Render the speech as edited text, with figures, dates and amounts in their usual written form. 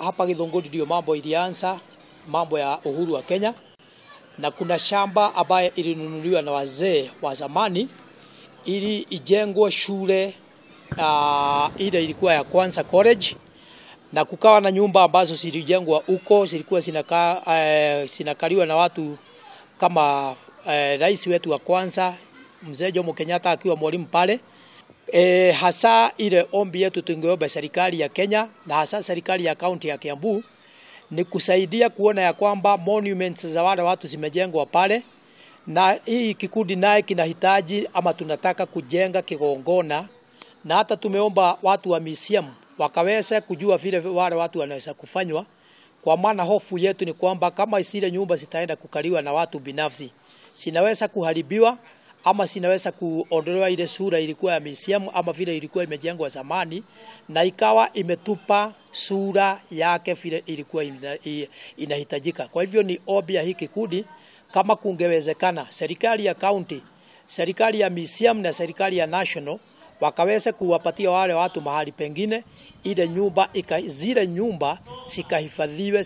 Hapa Githunguri ndio mambo ilianza, mambo ya uhuru wa Kenya, na kuna shamba ambaye ilinunuliwa na wazee wa zamani ili ijengwe shule ile ilikuwa ya Kwanza College, na kukawa na nyumba ambazo zilijengwa huko, zilikuwa zinakaliwa na watu kama rais wetu wa kwanza Mzee Jomo Kenyatta akiwa mwalimu pale. Hasa ile ombi yetu tungeomba serikali ya Kenya na hasa serikali ya kaunti ya Kiambu ni kusaidia kuona ya kwamba monuments za wale watu zimejengwa pale, na hii kikundi naye kinahitaji ama tunataka kujenga kigongona, na hata tumeomba watu wa museum wakaweze kujua vile wale watu wanaweza kufanywa, kwa maana hofu yetu ni kwamba kama zile nyumba zitaenda kukaliwa na watu binafsi zinaweza kuharibiwa ama zinaweza kuondolewa ile sura ilikuwa ya museum ama vile ilikuwa imejengwa zamani, na ikawa imetupa sura yake vile ilikuwa inahitajika. Kwa hivyo ni ombi ya hiki kikundi, kama kungewezekana serikali ya county, serikali ya museum na serikali ya national wakaweze kuwapatia wale watu mahali pengine ile nyumba zile nyumba zikahifadhiwe.